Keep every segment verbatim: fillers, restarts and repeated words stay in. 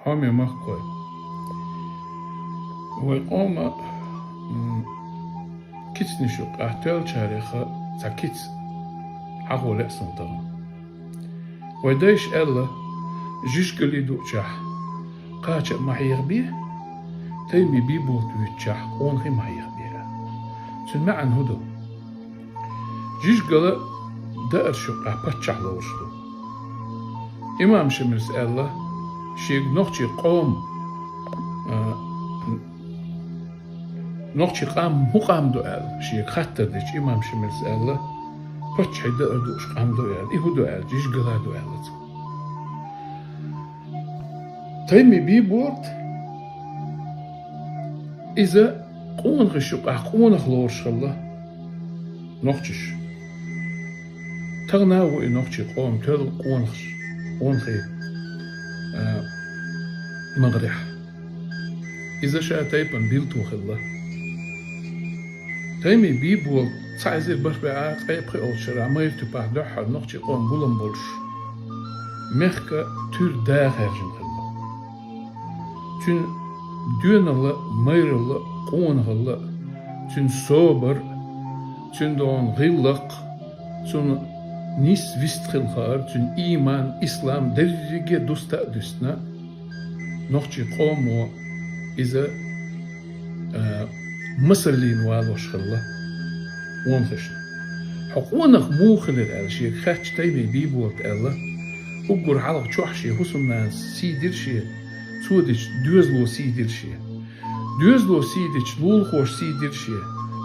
Хьоме махкой. Вай къома, м, кицнаш юкъахь тоьллачарех цхьа кица хьахо лаьа суна тахана. Вай дайша аьлла, жижигали дуучохь кхача а ма хьехабе, тайме бийболат вуьйцучохь къонахий ма хьехабе аьлла. Цуьнан маьӀна хӀун ду? Жижигала даарш юкъахь паччахь лоруш ду. Имам Шемалис аьлла, шега нохчийн къоман, а, нохчийн къам хӀун къам ду аьлла, шега хаттар дича, имам Шемалис аьлла, паччахьий даар дууш къам ду аьлла, и хӀун ду аьлла, жижигала ду аьлла цо. Тайме бийболат, иза къонахий юкъахь къонах лоруш хилла нохчаша. Тахана а ву и нохчийн къоман тоьлла къонахий, къонахий, а, МагӀарехь. Иза ша тайпана билто хилла. Тайме бийболат цхьа эзар бархӀ бӀе ткъе пхиъолчу шарахь майра туьпахь дуьххьара нохчийн къоман гулам болуш, мехкан туьра да хаьржина хилла. Цуьнан доьналла, майралла, къонахалла, цуьнан собар, цуьнан догӀун гӀиллакх, цуьнан нийса вист хила хаар, цуьнан ийман, ислам дерриге а дуста а дуьстина, нохчийн къомо иза, а, масаллина валош хилла къонахашна. Хьо къонах муха хилира аьлла, шега хаьттича, тайме бийболат аьлла, уггар хьалха чохь шен хӀусамнанас сий дира шен, цо дича доьзало сий дира шен. Доьзало сий дича, лулахоша сий дира шен,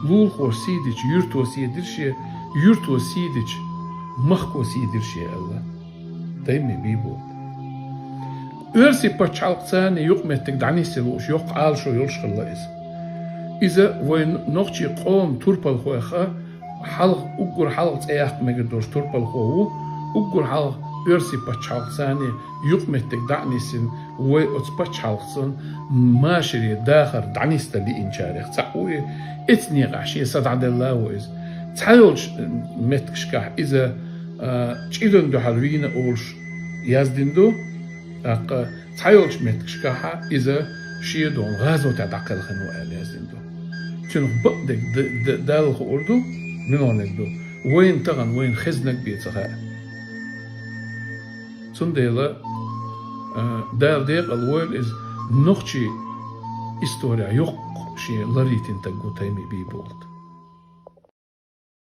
лулахоша сий дича, юьрто сий дира шен, юьрто сий дича, махко сий дира шен аьлла. Тайме бийболат. Оьрсийн пачхьалкхаца юкъаметтиг дӀанисъян лууш йоккха Ӏалашо йолуш хилла иза. Иза вайн нохчийн къоман турпалхойх а, хьалха, уггар хьалха цӀе яккха мегар долуш турпалхо ву, уггар хьалха оьрсийн пачхьалкхаца юкъаметтиг дӀа а нисйина, вай оцу пачхьалкхацан машаре дахар дӀанисдан лиъначарех цхьаъ ву и, эцу некъахь шен са дӀаделла а ву иза. Цхьайолчу меттигашкахь иза, а, чӀиран дуьхьал вийна олуш яздина ду, тӀаккха цхьайолчу меттигашкахь иза шен догӀун гӀазотехь дӀакхелхина ву аьлла яздина ду. Цуьнах бакъдерг д-, д-, Далла хуур ду, муьлханиг ду. Вайна тахана, вайна хезнарг бен ца хаьа. Цундела, а, Дала декъал войла иза, нохчийн исторехь йоккха шен ларйитина стаг ву тайме бийболат.